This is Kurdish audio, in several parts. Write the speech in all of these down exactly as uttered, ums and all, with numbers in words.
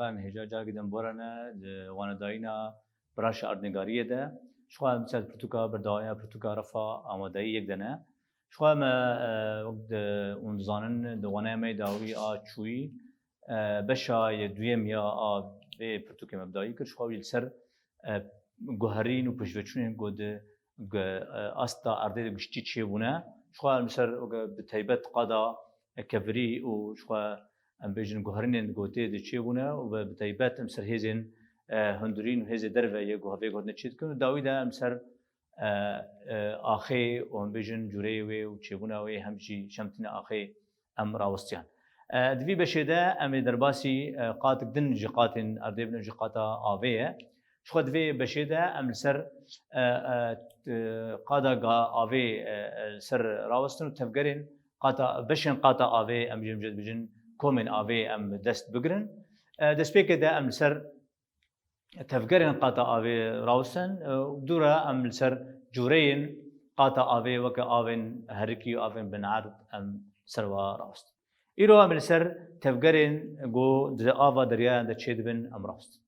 Em hêja carkî din borane di wanedayîna branşa erdnîgariyê de. Ji xwe em ser pirtûka berdewamiya pirtûka refa amadeyî yek de ne. Ji xwe me, e, wek di, hûn dizanin, di waneya me yê dawî a çûyî, e, beşa yê duyem ya a vê pirtûkê me bi dawî kir. Ji xwe wî li ser, e, guherîn û piştveçûnên ku di, ku, e, asta erdê de giştî çêbûne. Ji xwe em li ser, weke bi taybet qada, e, kevirî û ji xwe em bêjin guherînên gotê de çêbûne û bi, bi taybet em ser hêzên, e, hundirîn û hêzê derve yê guh-, vê guherînê çê dikin û dawî de em ser, e, e, axê û em bêjin cûreyê wê û çêbûna wê hem jî şemtîna axê em rawestiyan. E, di vî beşê de em ê derbasî, e, qatik din ji qatên erdê bin, ji qata avê ye. Ji xwe di vê beşê de em li ser, e, e, t-, qada ga avê, e, e, li ser rawestin û tevgerên qata, beşên qata avê em jê, em jê dibêjin komên avê em dest bigirin. E, destpêkê de em li ser tevgerên qata avê rawestin, e, û dû re em li ser cûreyên qata avê weke avên herikî û avên binerd em ser wa rawestin. Îro em li ser tevgerên ku di ava deryayan de çêdibin em rawestin.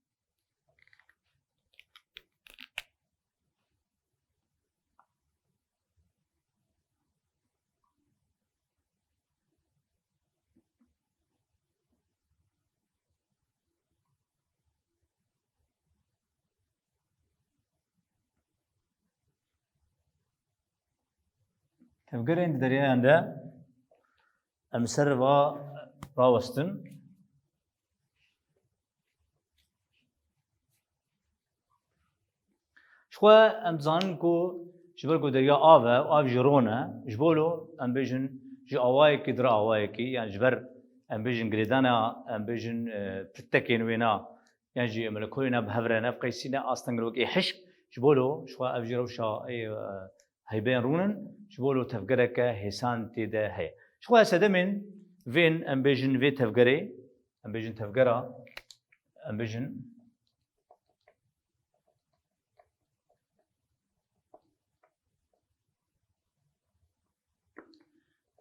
Tevgerên di deryayan de em ser va rawestin. Ji xwe em dizanin ku ji ber ku derya av e û av jî ron e, ji bo lo em bêjin ji awayekî di re awayekî, yan ji ber em bêjin girêdana, em bêjin, e, pirtekên wêna, yan jî molekolên bi hev re ne bi qeysî ne astengil wekî hişk, ji bo lo ji xwe ev jî rewşa ê, e, heybên rûn in, ji bo lo tevgereke hêsan tê de heye. Ji xwe sedemên vên, em bêjin, vê tevgerê, em bêjin tevgera, em bêjin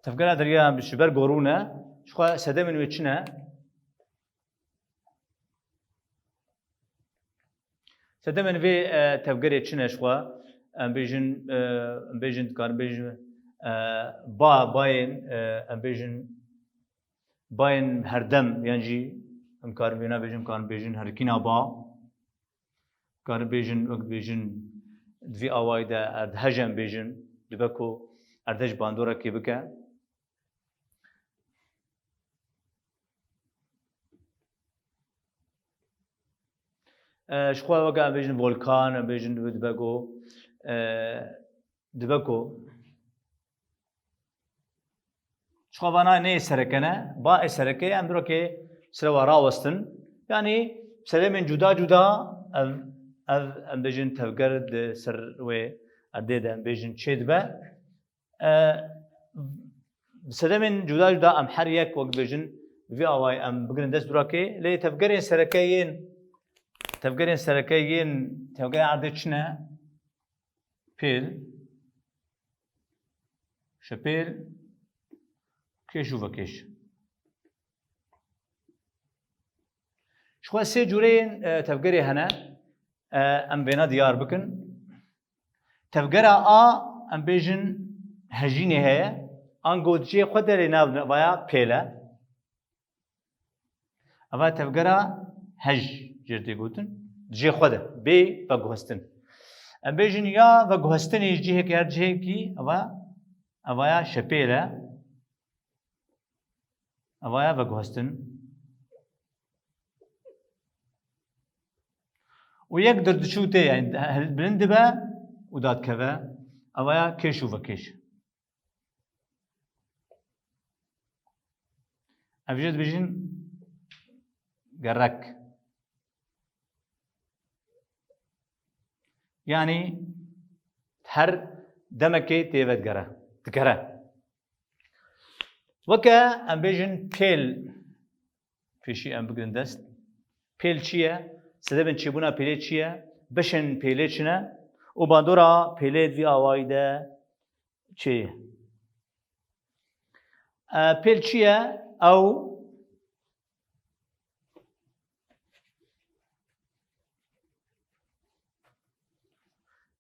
tevgera derya ji ber gorû ne, ji xwe sedemên wê çi ne? Sedemên vê, e, tevgerê çi ne ji xwe? Em bêjin, e, em bêjin, dikarin bêjin, e, ba, bayên, e, em bêjin, bayên herdem, yan jî em karin vêna bêjin, em karin bêjin herikîna ba. Karin bêjin, wek dibêjin, di vî awayî de erdhej em bêjin, dibe ku erdhej bandorekê bike. E, ji xwe weke em bêjin volkan, em bêjin dibe, dibe ku, e, dibe ku Çixwe vana nê sereke ne, ba ê sereke em durakê sire wa rawestin. Yanî sedemên cuda cuda ev, ev em bêjin tevger di ser wê erdê de em bêjin çêdibe. E, sedemên cuda cuda em her yek wek bêjin vî awayî em bigirin dest durakê. Lê tevgerên sereke yên, tevgerên sereke yên, tevgerên erdê çi ne? Pêl, şepêl, kêş û vekêş. Ji xwe sê cûreyên, e, tevgerê hene, e, em vêna diyar bikin. Tevgera A, em bêjin hejînê heye, ango di cihê xwe de lê nav vaya pêl e. Eva tevgera hej jê tê gotin. Di cihê xwe de. Bê veguhestin. Em bêjin ya veguhestinê ji cihekî her cihekî eva, eva ya şepêl e. Eva ya veguhestin. Û yek derdiçû tê, yani bilind dibe û dadikeve. Eva ya kêş û vekêş. Ev jê dibêjin gerek. Yanî her demekê tê vedigere, digere. Weke em bêjin pêl, pêşî em bigirin dest. Pêl çi ye? Sedemên çêbûna pêlê çi ye? Beşên pêlê çi ne? Û bandora pêlê di vî awayî de çi ye? E, pêl çi ye? Ew,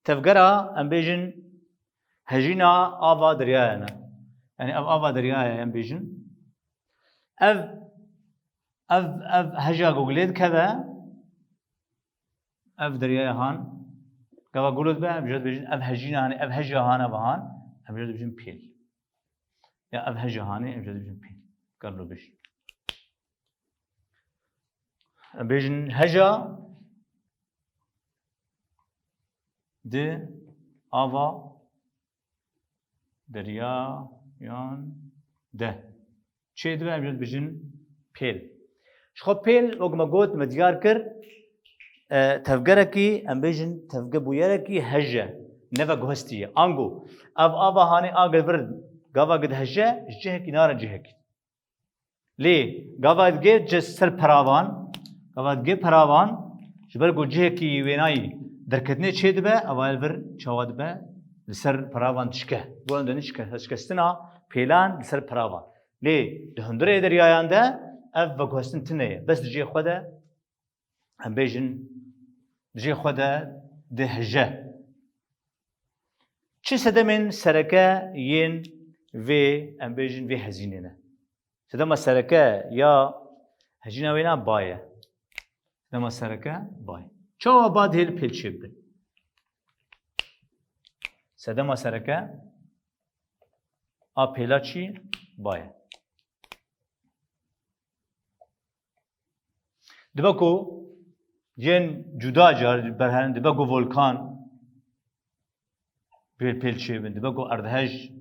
Tevgera, em bêjin, hejîna ava deryaya ne. Yanî ev ava deryaya ye, em bêjin. Ev, ev, ev heja ku gulê dikeve, ev deryaya han, gava gulo dibe, em jê dibêjin, ev hejîna hanê, ev heja han, ev han, em jê dibêjin pêl. Ya ev heja hanê, em jê dibêjin pêl. Gelo bêjin. Em bêjin heja di ava deryayan de çê dibe, em jê dibêjin pêl. Ji xwe pêl, wek me got, me diyar kir, e, tevgerekî, em bêjin tevge bûyerekî hej e, ne veguhestî ye. Ango, ev ava hanê a gel vir gava gid heje, ji cihekî nare cihekî. Lê gava digê ji ser peravan, gava digê peravan, ji ber ku cihekî wênayî derketinê çê dibe, ava li vir çawa dibe? Li ser peravan dişke. Golan de şike-, şikestina pêlan li ser peravan. Lê di hundirê deryayan de ev veguhestin tune ye. Bes di cihê xwe de, em bêjin, di cihê xwe de dihije. Çi sedemên sereke yên vê, em bêjin, vê hezînê ne? Sedema sereke ya hejîna wê ne ba ye. Sedema sereke ba ye. Çawa ba dihê li pêl çêbibin? Sedema sereke a pêla çi? Ba ye. Dibe ku yên cuda car berherin, dibe ku volkan pêl, pêl çêbin, dibe ku erdhej.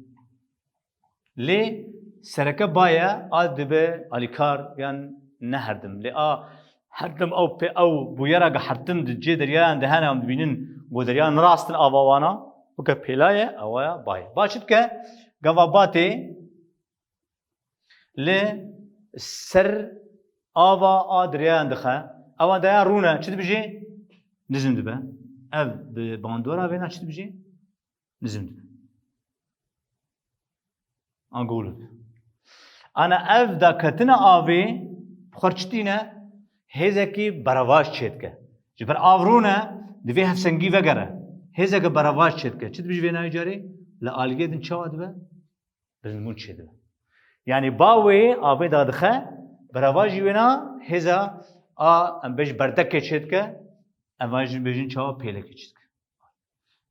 Lê sereke ba ye, a dibe alîkar yan ne herdim. Lê a herdim ew pê, ew bûyera ge hertim di cê deryayan de hene, em dibînin ku derya nirastin ava wana, weke pêla ye, ewa ye, ba ye. Ba çi dike? Gava ba tê, li ser ava a deryayan dixe. Ewa derya rûne, çi dibijê? Nizm dibe. Ev bi bandora vêna çi dibijê? Nizm dibe. Angolo dibe. Ana ev daketina avê bi xwe çi tîne? Hêzekî berevaj çêdike. Ji ber av rûne, divê hevsengî vegere. Hêzeke berevaj çêdike. Çi dibijî vê nayê carê? Li aliyê din çawa dibe? Bilindbûn çêdibe. Yanî ba wê avê dadixe, bereva jî wêna hêza a, em bêjin berdekê çêdike, em va jî bêjin çawa pêlekê çêdike.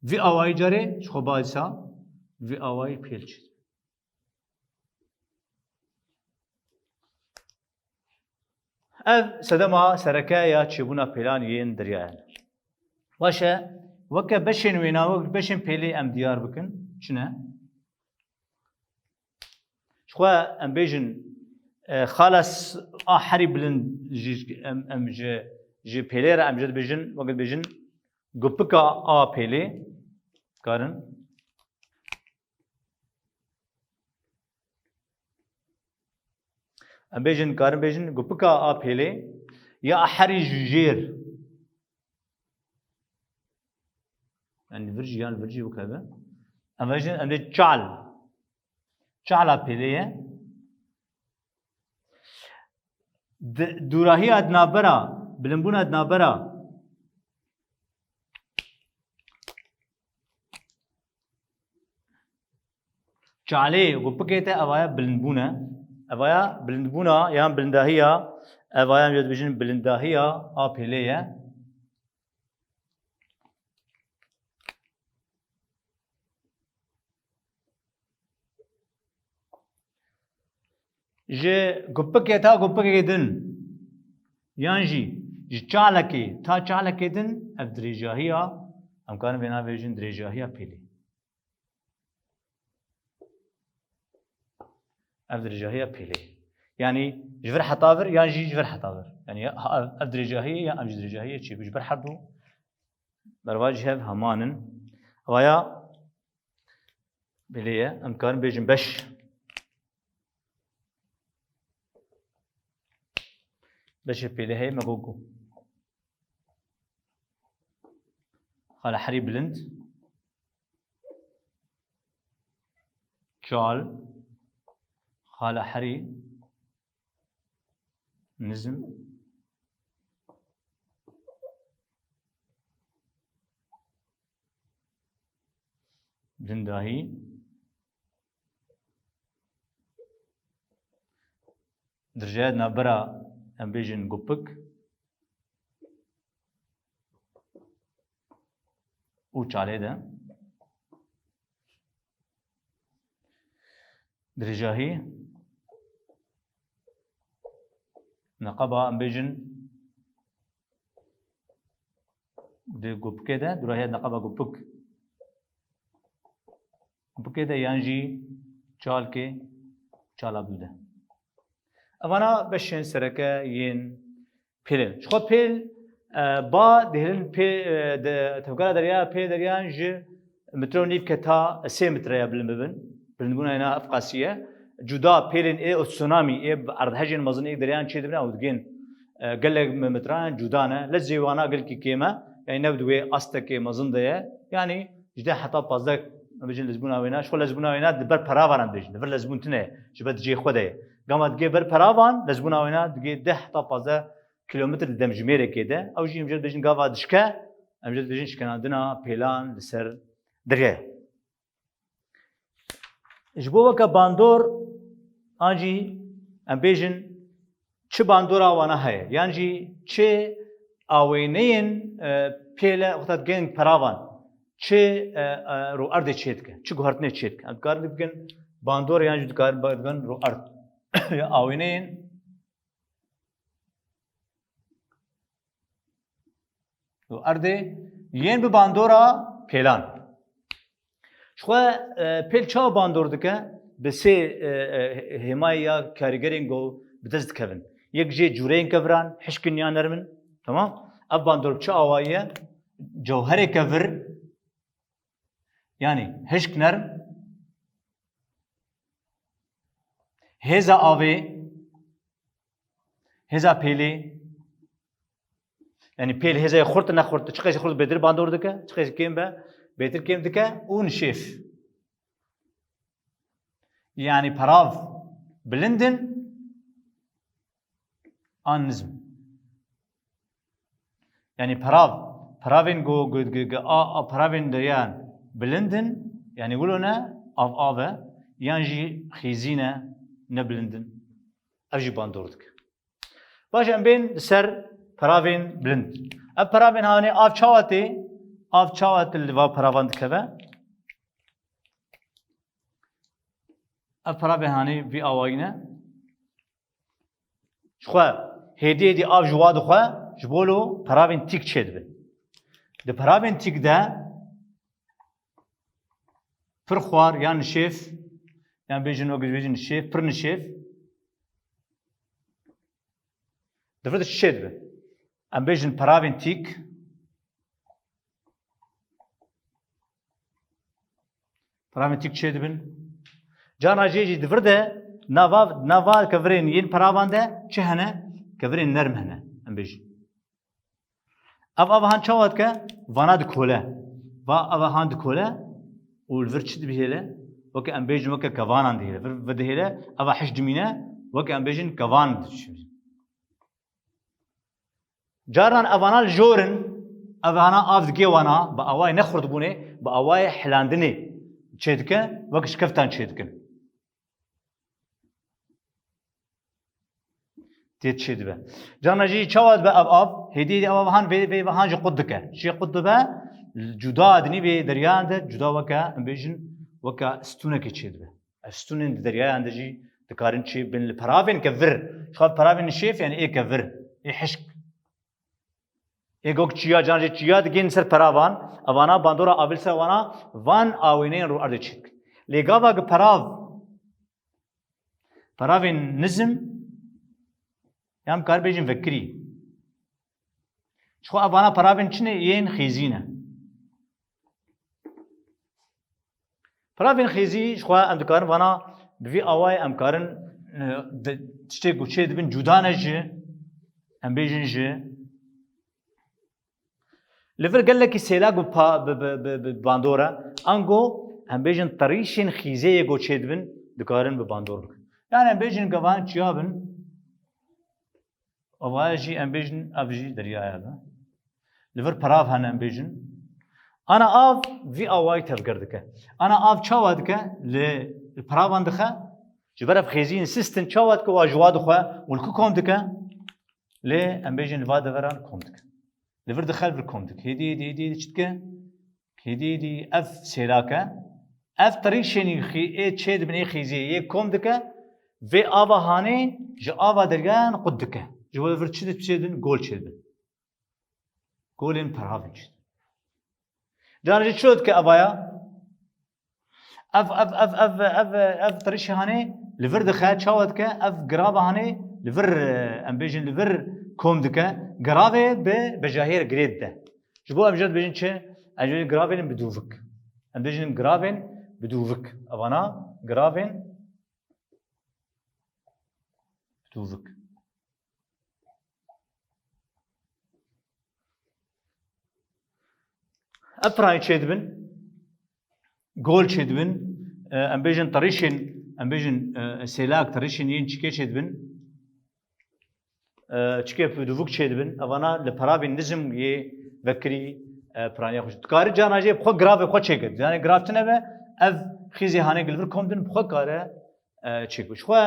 Vî awayî carê ji xwe ba dîsa, vî awayî pêl çêdibe. Ev sedema sereke ya çêbûna pêlan yên deryayan e. Baş e, weke beşên wêna, wek beşên pêlê em diyar bikin. Çi ne? Ji xwe em bêjin, e, xala s-, a herî bilind jî em, em ji, ji pêlê re em jê dibêjin, wek dibêjin gupika a pêlê. Karin. Em bêjin, karin bêjin, gupika a pêlê ya a herî ji jêr. Yanî vir jî, yan vir jî weke be. Em bêjin, em dê çal. Çala pêlê ye. Di, dûrahiya di navbera, bilimbûna di navbera Çalê gupikê te evaya bilindbûn e. Evaya bilindbûna yan bilindahiya, evaya em jê dibêjin bilindahiya a pêlê ye. Ji gupikê ta gupikê din yan jî ji çalekê ta çalekê din ev dirêjahiya, em karin vê navê bêjin dirêjahiya pêlê. Ev dirêjahiya pêlê. Yanî ji vir heta vir yan jî ji vir heta vir. Yanî ya, ha, ev, ev dirêjahiyê ya em ji dirêjahiyê çêbû. Ji ber herdu berva ji hev heman in. Ewa ya pêlê ye. Em karin bêjin beş. Beşê pêlê heye me got ku xala herî bilind. Çal, xala herî nizm. Dindahî. Dirjaya di navbera, em bêjin, gopik û çalê de. Dirêjahî neqeba, em bêjin, di gopikê de, dûrahiya neqeba gopik, gopikê de yan jî çalkê, çala bû de. Evana beşên sereke yên pêlê. Ji xwe pêl, e, ba dihêlin pê, e, de, tevgera deryaya pê deryan ji metre û nîv ke ta sê metreya bilind bibin. Bilindbûna êna ev qasî ye. Cuda pêlên ê tsunamî, ê erdhejên mezin ê deryan çêdibin, ew digên, e, gelek me-, metran cuda ne. Lezê wana gelkî kêm e. Yanî ne di wê astekê mezin de ye. Yanî ji deh heta pazdeh, em bêjin, lezbûna wêna. Ji xwe lezbûna wêna di ber peravan em bêjin. Li vir lezbûn tune ye. Ji ber di cihê xwe de ye. Gama digê ber peravan, lezbûna wêna digê deh heta pazdeh kilometre di demjimêrekê de, ew jî em jê dibêjin gava dişke, em jê dibêjin şikenandina pêlan li ser deryayê. Ji bo weke bandor, an jî em bêjin çi bandora wana heye, yan jî çi awêneyên, e, pêle wexta digên peravan, çi, e, e, rûerdê çêdike, çi guhertinê çêdike. Em dikarin bigin bandor, yan jî dikarin bigin rûerd. Awêneyên û erdê yên bi bandora pêlan. Ji xwe, e, pêl çawa bandor dike? Bi sê, e, e, hêmayê ya karîgerên ku bi dest dikevin. Yek jê cûreyên keviran, hişkin ya nerm in. Temam? Ev bandor bi çi awayî ye? Cewherê kevir, yanî hişk nerm, hêza avê, hêza pêlê, yanî pêl hêzayê xurt ne xurt, çiqas xurt bêtir bandor dike, çiqas kêm be bêtir kêm dike û nişêf. Yanî perav bilind in an nizm. Yanî perav, peravên ku, ku, ku, ku a, a peravên deryan bilind in, yanî wilo ne, av av e, yan jî xîzî ne, ne bilind in. Ev jî bandor dike. Baş, em bên li ser peravên bilind. Ev peravên hanê av çawa tê? Av çawa tê li va peravan dikeve? Ev peravên hanê vî awayî ne. Ji xwe hêdî hêdî av ji wa dixwe, ji bo lo peravên tîk çêdibin. Di peravên tîk de pir xwar yan nişêf, yan bêjin wek bêjin nişêf, pir nişêf. Di vir de çi çêdibe? Em bêjin peravên tîk. Peravên tîk çêdibin. Carna jê jî di vir de nava, nava kevirên yên peravan de çi hene? Kevirên nerm hene, em bêjin. Ev, ev han çawa dike? Vana dikole. Va, ev han dikole û li vir çi dibihêle? Weke em bêjin, weke kevanan dihêle. Vir, vir dihêle, ev hiş dimîne, weke em bêjin kevan dişimîne. Caran evana li jor in, evana av digê wana, bi awayê nexurtbûnê, bi awayê hilandinê çêdike, wek şikeftan çêdikin. Tê çêdibe. Caran jî çawa dibe ev av? Hêdî hêdî ev han vê, vê, vê han jî qut dike. Jê qut dibe, cuda di nîvê deryan de, cuda weke, em bêjin, weke stûnekê çêdibe. Ev stûnên di deryayan de jî dikarin çê bin li peravên kevir. Ji xwe peravên şêf, yani ê kevir, ê hişk. Ê gok çiya, can jê çiya digên ser peravan, evana bandora avê li ser wana van awêneyên rûerdê çêdikin. Lê gava gi perav, peravên nizm, yan kar bêjin vekirî. Ji xwe evana peravên çi ne, yên xêzî ne. Peravên xêzî ji xwe em dikarin vana bi vî awayê em karin, e, di, tiştê ku çê dibin cuda ne ji, em bêjin ji. Li vir gelekî sêlak bi pa-, bi, bi, bi, bi bandor e. Ango em bêjin terîşên xîzê yê ku çê dibin dikarin bi bandor bikin. Yani em bêjin gevan çiya bin. Avaya jî em bêjin, ev jî deryaya be. Li vir perav hene em bêjin. Ana av vî awayî tevger dike. Ana av çawa dike? Li, li piravan dixe. Ji ber ev xêziyên sistin çawa dike? Wa ji wa dixwe û li ku kom dike? Lê em bêjin li va deveran kom dike. Li vir dixe, li vir kom dike. Hêdî, hêdî, hêdî, hêdî çi dike? Hêdî, hêdî ev sêlak e. Ev tirîşên xî-, ê çê dibin, ê xêziyê yê kom dike. Vê ava hanê ji ava deryayan qut dike. Ji bo li vir çi di-, çê dibin? Gol çê dibin. Golên peravin çê dibin. Caran jî çilo dike evaya? Ev, ev, ev, ev, ev, ev tirîşê hanê li vir dixe, çawa dike? Ev girava hanê li vir, e, em bêjin li vir kom dike. Giravê bi bejahiyê re girê dide. Ji bo em jê dibêjin çi? Em jê dibêjin giravên bi dûvik. Em bêjin giravên bi dûvik. Evana giravên bi dûvik. Ev piranî çê dibin, gol çê dibin, e, em bêjin tirîşên, em bêjin, e, sêlak tirîşên yên çikê çê dibin, e, çikê dûvik çê dibin, evana li peravên nizm yê vekirî, e, piraniya xwe. Dikare carna jê bi xwe giravê xwe çêke. Yani girav tune be, ev xîzê hanê li vir kom din bi xwe kare e, çêkir. Ji xwe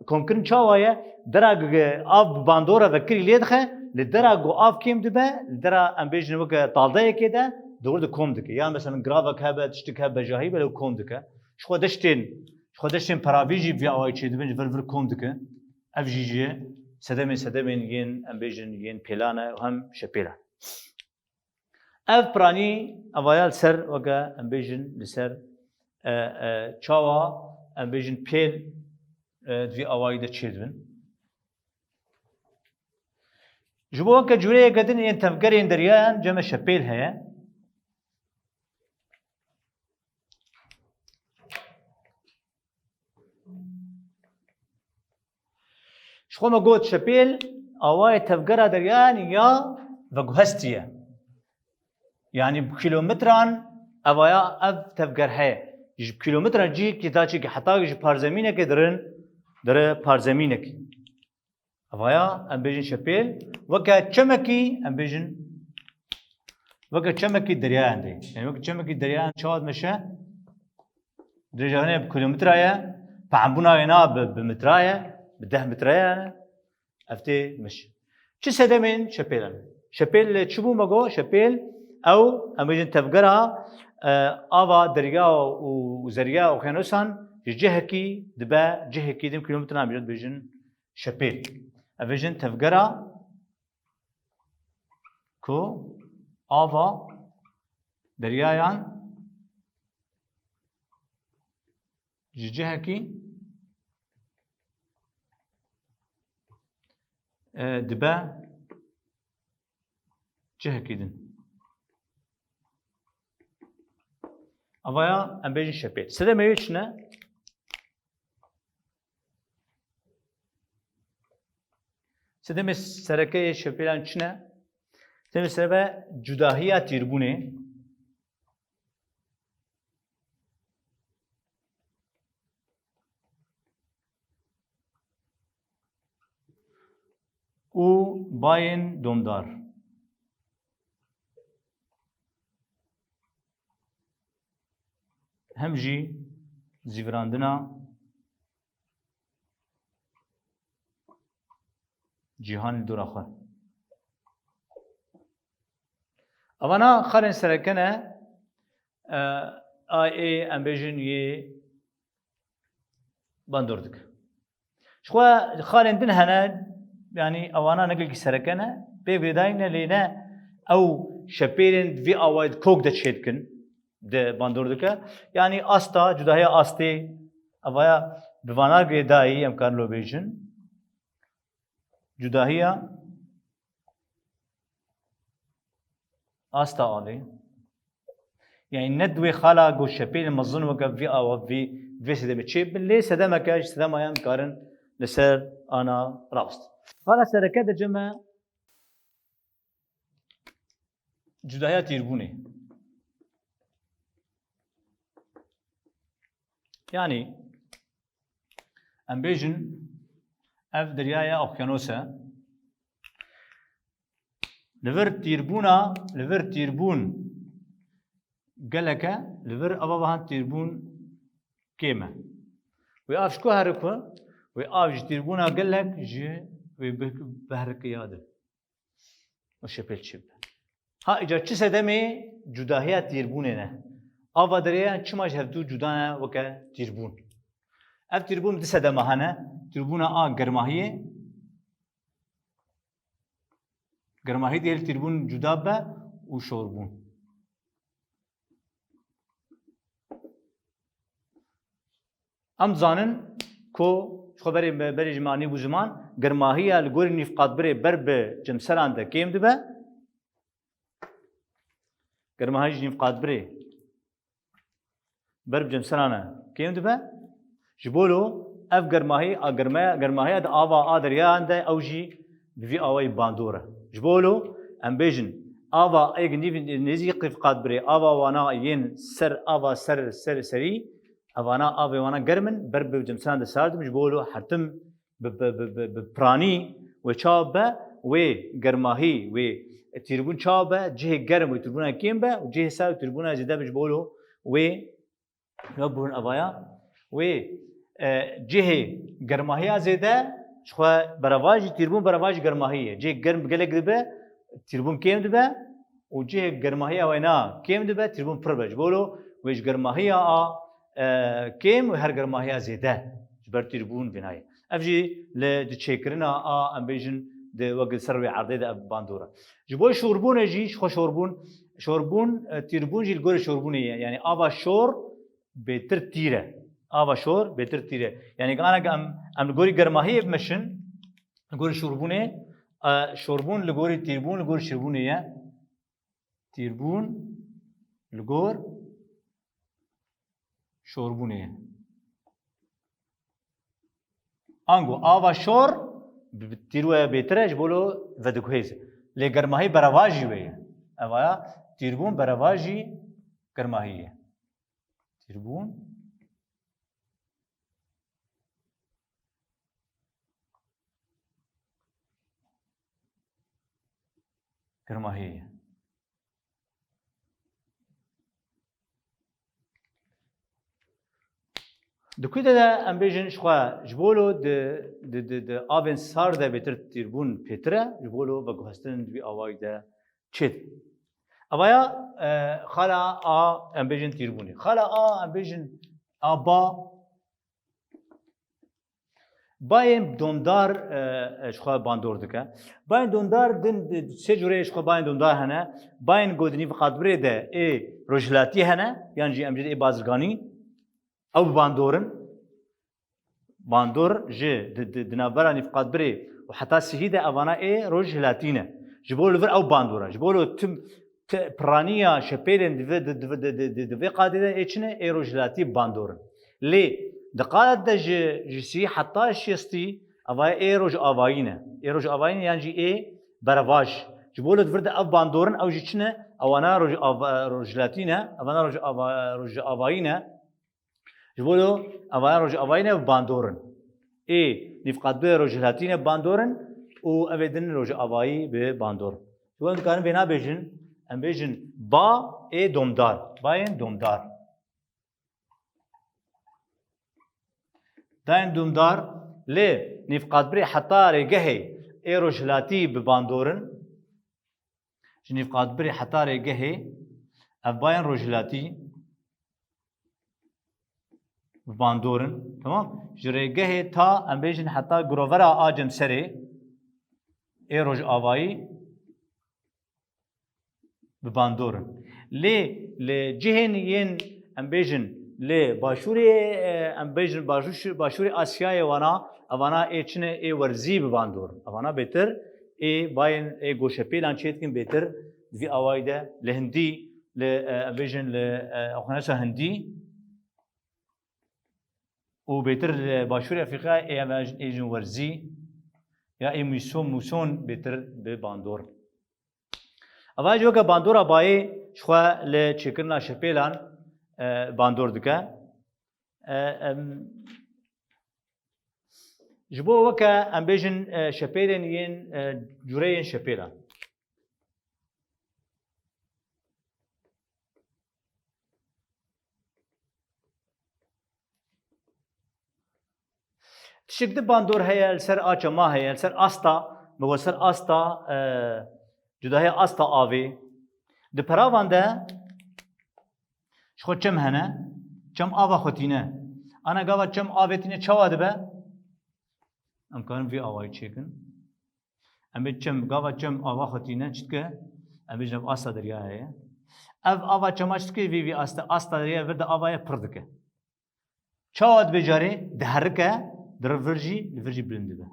komkirin çawa ye? Dera g-, g-, av bi bandora vekirî lê dixe, li dera ku av kêm dibe, li dera em bêjin weke taldeyekê de, di wir de kom dike. Yan mesela giravek hebe, tiştik hebe, bejahî be, lê kom dike. Ji xwe deştên, ji xwe deştên peravî jî vî awayî çêdibin, ji vir vir kom dike. Ev jî ji sedemên sedemên yên, em bêjin, yên pêlan e, hem şepêlan. Ev piranî evaya li ser, weke em bêjin, li ser, e, e, çawa em bêjin pêl, e, di vî awayî de çêdibin. Ji bo weke cûreyeke din yên tevgerên deryayan cem e şepêl heye. Ji xwe me got şepêl awayê tevgera deryayan ya veguhestî ye. Yanî bi kîlometran evaya ev tevger heye. Ji kîlometran cihekî ta çêkî heta ji parzemînekê dirin, dire parzemînekî. Evaya em bêjin şepêl, weke çemekî em bêjin, weke çemekî deryayan de. Yani weke çemekî deryayan çawa dimeşe? Dirêja wê ne bi kilometre ye, pembûna wê na bi, bi metre ye, bi deh metre ye. Ev tê dimeşe. Çi sedemên şepêlan? Şepêl çi bû me got? Şepêl ew, em bêjin tevgera, e, ava derya û, û zeriya oqyanusan ji cihekî dibe cihekî din, kilometre em bêjin şepêl. Ev bêjin tevgera ku ava deryayan ji cihekî, e, dibe cihekî din. Avaya em bêjin şepêl. Sedemê wê çi ne? Sedemê sereke yê şepêlan çi ne? Sedemê sereke cudahiya tîrbûnê. Û bayên domdar. Hem jî zîvirandina cîhan li dora xwe. Evana xalên sereke ne, e, a ê em bêjin yê bandor dike. Ji xwe xalên din hene, yanî ewana ne gelkî sereke ne, pê girêdayî ne, lê ne ew şepêlên vî awayî di kok de çêdikin, di bandor dike. Yanî asta, cudahiya astê, evaya bi vana girêdayî em karin lo bêjin. Cudahiya asta avê. Yani ne di wê xala ku şepêlê mezin weke vî awa, vî, vê sedemê çê bin, lê sedemeke ji sedemayan karin li ser ana rast. Xala sereke de cem e cudahiya tîrbûnê. Yani em bêjin ev deryaya okyanos e. Li vir tîrbûna, li vir tîrbûn gelek e, li vir ava vahan tîrbûn kêm e. Wê av ji ku here ku? Wê av ji tîrbûna gelek ji wê bih-, behrike ya de. O şepêl çi be? Ha, îcar çi sedemê cudahiya tîrbûnê ne? Ava derê çima ji hevdû cuda ne weke tîrbûn? Ev tîrbûn di sedema hene. Tîrbûna a germahiyê. Germahî dê li tîrbûn cuda be û şorbûn. Em dizanin ku ji xwe berê, berê ji me anî bû ziman, germahiya li gorî nîvqatbirê ber bi cemseran de kêm dibe. Germahiya ji nîvqatbirê ber bi cemseran e kêm dibe. Ji bo lo ev germahî, a germaya, germahiya di ava a deryayan de ew jî bi vî awayî bandor e. Ji bo lo em bêjin, ava êk nîv-, nêzîk nîvqatbirê, ava wana yên ser, ava ser, ser, serî, evana avê wana germ in, ber bi cemseran de sard in, ji bo lo hertim bi, bi, bi, bi, bi piranî wê çawa be, wê germahî, wê tîrbûn çawa be, cihê germ wê tîrbûna kêm be û cihê sar wê tîrbûna zêde be, ji bo lo wê, ne bûn evaya, wê, e, cihê germahiya zêde, ji xwe berevajî tîrbûn berevajî germahî ye. Cihê germ gelek dibe, tîrbûn kêm dibe û cihê germahiya wêna kêm dibe, tîrbûn pir be. Ji bo lo wê ji germahiya a, e, kêm û her germahiya zêde ji ber tîrbûn vênayê. Ev jî li, di çêkirina a, em bêjin, di wek li ser wê erdê de ev bandor e. Ji bo şorbûnê jî, ji xwe şorbûn, şorbûn, e, tîrbûn jî li gorî şorbûnê ye. Yanî ava şor bêtir tîr e. Ava şor bêtir tîr e. Yanî anek em, em li gorî germahiyê bimeşin, li gorî şorbûnê, e, şorbûn li gorî tîrbûn, li gorî şorbûnê ye. Tîrbûn li gor şorbûnê ye. Ango ava şor bi, bi tîr we bêtir e, ji bo lo vediguhêz. Lê germahî berevajî wê ye. Evaya tîrbûn berevajî germahî ye. Tîrbûn germahî ye. Di ku de, de em bêjin ji xwe, ji bo lo di, di, di, di avên sar de bêtir tîrbûn pêtir e, ji bo lo veguhestin di vî awayî de çêt. Evaya, e, xala a, em bêjin tîrbûnê. Xala a, em bêjin a ba, bayên domdar, e, e, ji xwe bandor dike. Bayên domdar din, di, sê cûreyê ji xwe bayên domdar hene. Bayên ku di nîvqatbirê de ê rojhilatî hene, yan jî em jî ê bazirganî, ew bi bandor in. Bandor ji di, di, di navbera nîvqatbirê û heta sihî de evana ê rojhilatî ne. Ji bo li vir ew bandor e. Ji bo li tim, ti, piraniya şepêlên di vê, di, di, di, di, di, di vê qadê de ê çi ne? Ê rojhilatî bandor in. Lê di qad de ji, ji sî heta şêstî evaya ê rojavayî ne. Ê rojavayî ne yan jî ê berevaj. Ji bo li vir de ev bandor in, ew jî çi ne? Ewana roj-, av-, rojhilatî ne, evana rojava-, rojavayî ne. Ji bo lo evaya rojavayî ne bi bandor in. Ê nîvqatbirê rojhilatî ne bi bandor in û evê din rojavayî bi bandor in. Ji bo em dikarin vêna bêjin, em bêjin ba ê domdar. Bayên domdar. Dayên domdar lê nîvqatbirê heta rêgehê ê rojhilatî bi bandor in. Ji nîvqatbirê heta rêgehê ev bayên rojhilatî bi bandor in. Temam. Ji rêgehê ta em bêjin heta girovera a cemserê ê rojavayî bi bandor in. Lê li cihên yên, em bêjin, li başûrê, e, em bêjin, başû-, başûrê Asyayê wana, evana ê çi ne, ê werzî bi bandor in. Evana bêtir ê bayên, ê goşepêlan çê dikin bêtir di vî awayî de li hindî, li, e, em bêjin, li, e, oqyanusa hindî û bêtir li başûrê Efrîqya ê, em bêjin, ê jin werzî ya ê mûson, mûson bêtir bi bandor in. Eva jî weke bandora bayê ji xwe li çêkirina şepêlan, e, bandor dike. E, em, ji bo weke em bêjin, e, şepêlên yên, e, cûreyên şepêlan. Tişik di bandor heye, li ser a çema heye, li ser asta, me got ser asta, e, cudahiya asta avê. Di peravan de ji xwe çem hene, çem ava xwe tîne. Ana gava çem avê tîne çawa dibe? Em karin vî awayî çêkin. Em ê çem, gava çem ava xwe tîne çi dike? Em bêjin ev asta deryayê ye. Ev ava çema çi dike? Vî, vî asta, asta deryayê vir de ava ye pir dike. Çawa dibe carê? Diherike, di vir jî, li vir jî bilind dibe.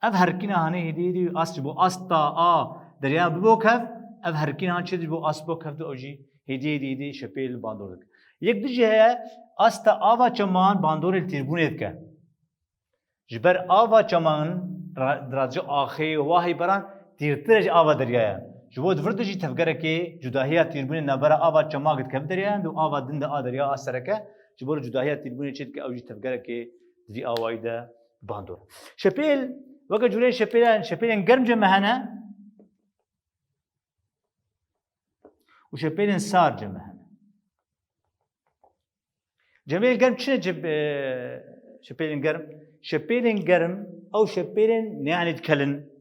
Ev herikîna hanê hêdî hêdî ast ji bo asta a derya bibo kev, ev herikîna han çê ji bo ast bo kev ew jî hêdî hêdî hêdî şepêl li bandor dike. Yek di jî heye, asta ava çeman bandorê li tîrbûnê dike. Ji ber ava çeman ra-, diracî axê û wahî beran tîrtir e ji ava deryaya. Ji bo di vir de jî tevgerekê cudahiya tîrbûnê navbera ava çema dikeve deryayan û ava din de a derya a sereke, ji bo cudahiya tîrbûnê çê dike ew jî tevgerekê di vî awayî de bandor. Şepêl, weke cûreyên şepêlan, şepêlên germ cem hene û şepêlên sar cem hene. Cemê germ çi ne cem-, e, şepêlên germ? Şepêlên germ, ew şepêlên neyanê dikelin.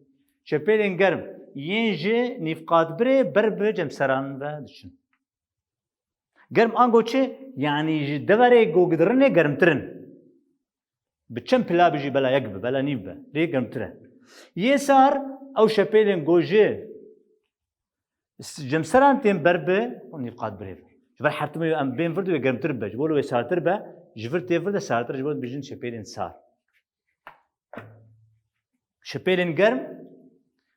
Şepêlên germ, yên ji nîvqatbirê ber bi cemseran ve diçin. Germ ango çi? Yanî ji deverê ku gidirinê germtir in. Bi çend pila bijî, bela yek be, bela nîv be, lê germtir e. Yê sar, ew şepêlên ku ji s-, cemseran tên ber bi nîvqatbirê ve. Ji ber hertimê em bên vir de wê germtir be. Ji bo wê sartir be, ji vir tê vir de sartir, ji bo dibêjin şepêlên sar. Şepêlên germ,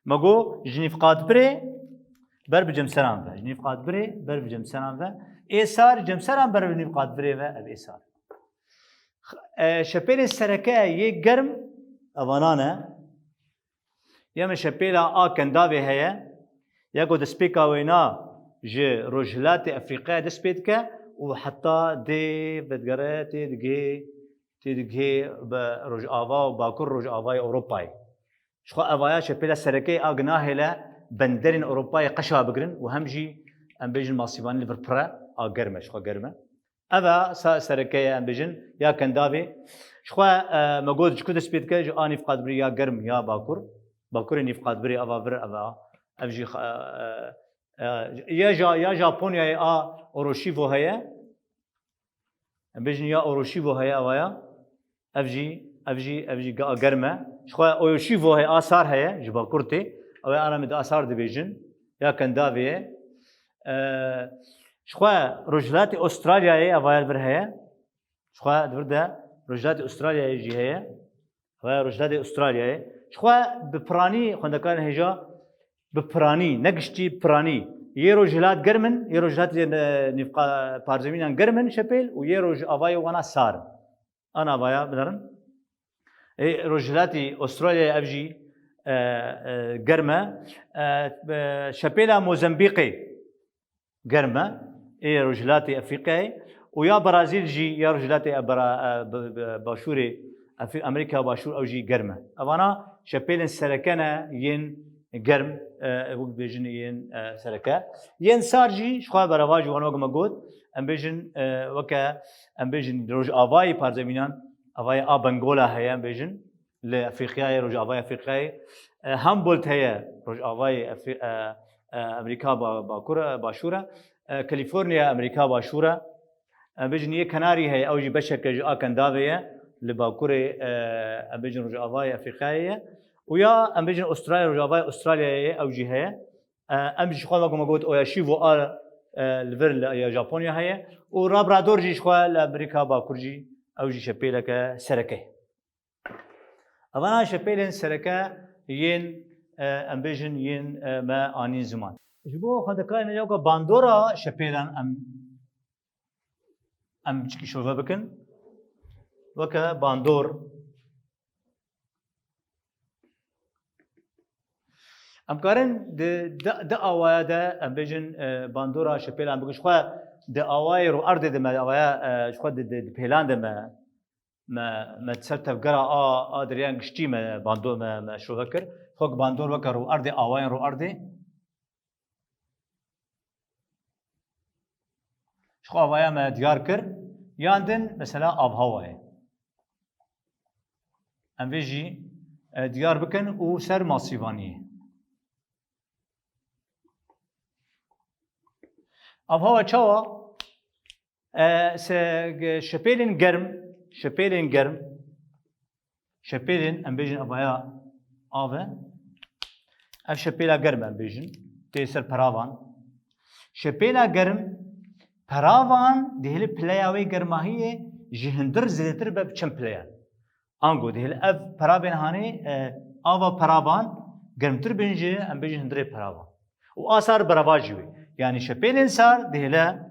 me got, ji nîvqatbirê ber bi cemseran ve. Ji nîvqatbirê ber bi cemseran ve. Ê sar, cemseran ber bi nîvqatbirê ve, ev ê sar. E, şepêlên sereke yê germ, evanan e. Ya me şepêla a Kendavê heye. Ya ku destpêka wêna ji Rojhilatê Efrîqya dest pê dike û heta dê vedigere tê digihê, tê digihê bi Rojava û Bakur Rojavayê Ewropayê. Ji xwe evaya şepêla sereke a ginahê le benderên Ewropayê qeşa bigirin û hem jî em bêjin masîvanî li vir pir e, a germ e, ji xwe germ e. Ev e sa sereke ye, em bêjin, ya Kendavê. Ji xwe, e, me got ji ku dest pê dike, ji a nîvqatbirê ya germ ya Bakur. Bakurê nîvqatbirê ava vir, eva, ev jî, e, e, e, ya Ja-, ya Japonyayê a Oroshivo heye. Em bêjin ya Oroshivo heye, eva ya. Ev jî, ev jî, ev jî ga-, germ e. Ji xwe Oyoshivo heye, a sar heye, ji Bakur tê. Ew ê ana me di a sar dibêjin. Ya Kendavê ye. E, ji xwe Rojhilatê Australyayê, eva ya li vir heye. Ji xwe di vir de Rojhilatê Australyayê jî heye. Eva ya Rojhilatê Australyayê. Ji xwe bi piranî xwendekarên hêja, bi piranî, ne giştî, piranî. Yê rojhilat germ in, yê rojhilatê, e, nîvqa-, parzemînan germ in şepêl û yê rojavayê wana sar in. Ana vaya binerin. Ê, rojhilatî Australyayê ev jî, e, e, germ e. E, e, şepêla Mozambîqê germ e. Ê rojhilatê Efrîqyayê. Û ya Brazîl jî, ya rojhilatê, e, Bra-, e, bi, bi, başûrê Efrî-, Amerîka Başûr ew jî germ e. Evana şepêlên sereke ne yên germ, e, wek dibêjin yên, e, sereke. Yên sar jî, ji xwe berevajî wan wek me got, em bêjin, e, weke, em bêjin rojavayê parzemînan, avayê a Bengola heye, em bêjin, li Efrîqyayê, rojavayê Efrîqyayê. E, Humboldt heye, rojavayê Efrî-, e, e, Amerîka ba-, Bakur e, Başûr e. E, California Amerîka Başûr e. Em bêjin yê Kenarî heye, ew jî beşeke ji a Kendavê ye, li bakurê, e, em bêjin rojavayê Efrîqyayê ye. Û ya em bêjin Australya, rojavayê Australyayê ye, ew jî heye. E, em jî xwe wek me got, Oyashivo a, e, li vir li, ya Japonya heye. Û Labrador jî ji xwe li Amerîka Bakur jî, ew jî şepêleke sereke ye. Evana şepêlên sereke yên, e, em bêjin yên, e, me anîn ziman. Ji bo xwendekarên me ya weke bandora şepêlan em, em çikî şove bikin. Weke bandor. Em karin di, di, di awaya de em bêjin, e, bandora şepêlan bikin. Ji xwe di awayê rûerdê de me, awaya, e, ji xwe di, di, di pêlan de me me, me ser tevgera a, a deryan giştî me bando-, me, me şove kir. Xwek bandor weke rûerdê, awayên rûerdê. Ji xwe avaya me diyar kir. Yan din, mesela, avhawayê. em vê jî e, diyar bikin û ser masîvaniyê. Avhewa çawa? E, se, ge- şepêlên germ, şepêlên germ, şepêlên em bêjin avaya av e. Ev şepêla germ em bêjin. Tê ser peravan. Şepêla germ, peravan dihêle pileya wê germahiyê ji hundir zêdetir be bi çend pileyan. Ango dihêle ev peravên hanê, e, ava peravan germtir bên ji, em bêjin, hundirê peravan. Û a sar berevajî wê. Yanî şepêlên sar dihêle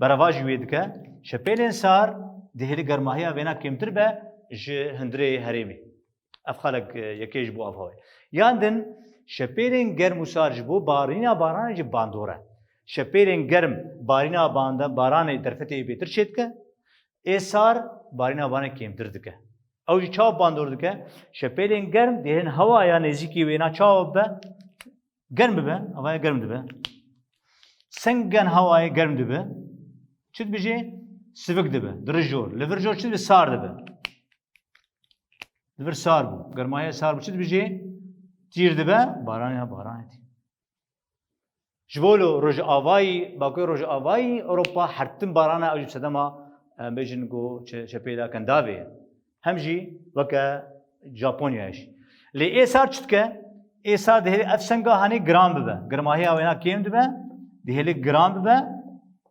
berevajî wê dike. Şepêlên sar dihêle germahiya vêna kêmtir be ji hundirê herêmê. Ev xalek, e, yekê ji bo avhawê. Yan din, şepêlên germ û sar ji bo barîna baranê jî bandor e. Şepêlên germ barîna banda-, baranê derfetê bêtir çêdike, ê sar barîna baranê kêmtir dike. Ew jî çawa bandor dike? Şepêlên germ dihên hewaya nêzîkî wêna çawa bibe? Germ bibe, hewaya germ dibe. Sengen hewayê germ dibe. Çi dibe jê? Sivik dibe. Di vir jor. Li vir jor çi dibe? Sar dibe. Li vir sar bû. Germahiya sar bû. Çi dibe jê? Tîr dibe. Baranê, ha, baranê tîr. Ji bo li rojavayî, bakurê rojavayî Ewropa hertin barana ew jî bi sedema, em bêjin ku çe-, çepêla Kendavê ye. Hem jî weke Japonyayê jî. Lê ê sar çi dike? Ê sar dihêlê ev senga hanê giran bibe. Germahiya wêna kêm dibe, dihêlê giran bibe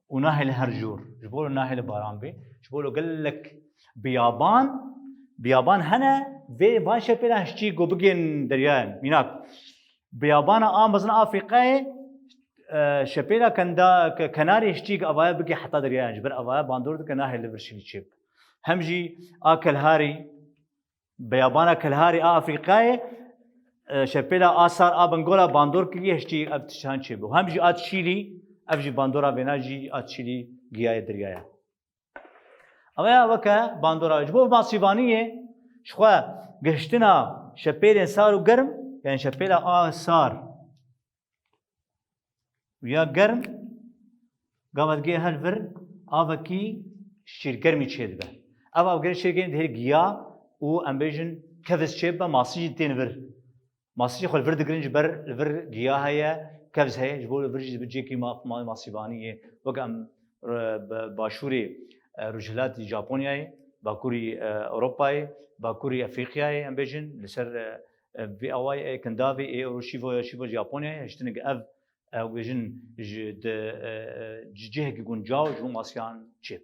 û nahêle her jor. Ji bo nahêle baran bê. Ji bo gelek biyaban, biyaban hene vê van şepêla hişçî ku bigên deryayê. Mînak, biyabana a mezin a Afrîkayê, e, şepêla kenda-, ke-, kenarê hişçî avaya bigê heta deryayan. Ji ber avaya bandor dike nahêle vir şîlî çêb. Hem jî a Kelharî, biyabana Kelharî a Afrîkayê, e, şepêla a sar a Bengola bandor kiriye hişçî ev tiştan çêb. Hem jî a Çîlî, ev jî bandora vêna jî a Çîlî giyaye deryaya. Ew ya weke bandora ji bo masîvaniyê, ji xwe gihiştina şepêlên sar û germ, yani şepêla a sar û ya germ, gava digê her vir avekî şîrgermî çêdibe. Ev avgerê şîrgermî dihêl giya û em bêjin keviz çêbibe, masî jî tên vir. Masî jî xwe li vir digirin, ji ber li vir giya heye, kevz heye, ji bo li vir jî dibe cihekî ma-, ma-, masîvaniyê. Wek em, e, bi-, başûrê, e, rojhilatî Japonyayê, bakurî, e, Ewropayê, bakurî Efrîqyayê, em bêjin, li ser, e, e, vê awayê ê Kindavê, ê Ewro-, şîvo, şîvo Japonyayê, hiştinik ev, e, bêjin, ji, di, e, e, ci-, cihekî guncaw ji bo masiyan çêb.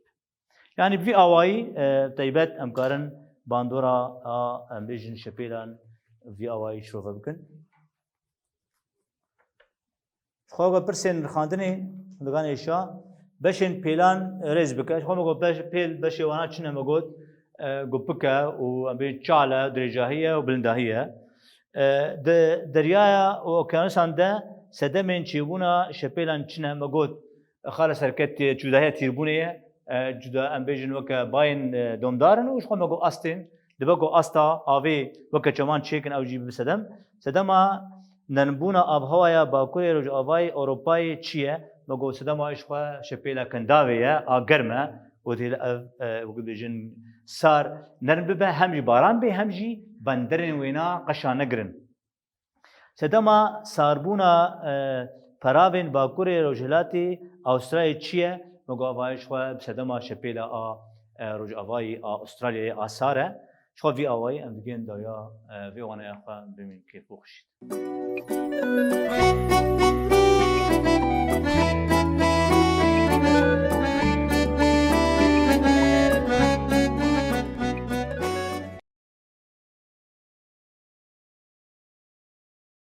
Yani bi vî awayî, e, taybet em karin bandora a, em bêjin şepêlan vî awayî şirove bikin. Xwe ve pirsên rixandinê digan êşa beşên pêlan rêz bike. Xwe me got beş, pêl beşê wana çi ne me got, e, gupik e û em bêjin çal e, dirêjahî ye û bilindahî ye. E, di deryaya û okyanusan de sedemên çêbûna şepêlan çi ne me got, xala serketê, cudahiya tîrbûnê ye. E, cuda, em bêjin weke bayên, e, domdar in û ji xwe me got astên. Dibe ku asta avê weke çeman çêkin ew jî bibe sedem. Sedema nermbûna avhewaya bakurê rojavayê Ewropayê çi ye? Me got sedema ji xwe şepêla Kendavê ye, a germ e. Got hêle ev, e, wekî bêjin sar nerm bibe, hem jî baran bê, hem jî benderên wêna qeşa negirin. Sedema sarbûna, e, peravên bakurê rojhilatê Awustralyayê çi ye? Me got avayê ji xwe bi sedema şepêla a, e, rojavayî a Awustralyayê a sar e. Ji xwe vî awayî em digên dawiya, e, vê waneya xwe bimîn kêf û xweşî.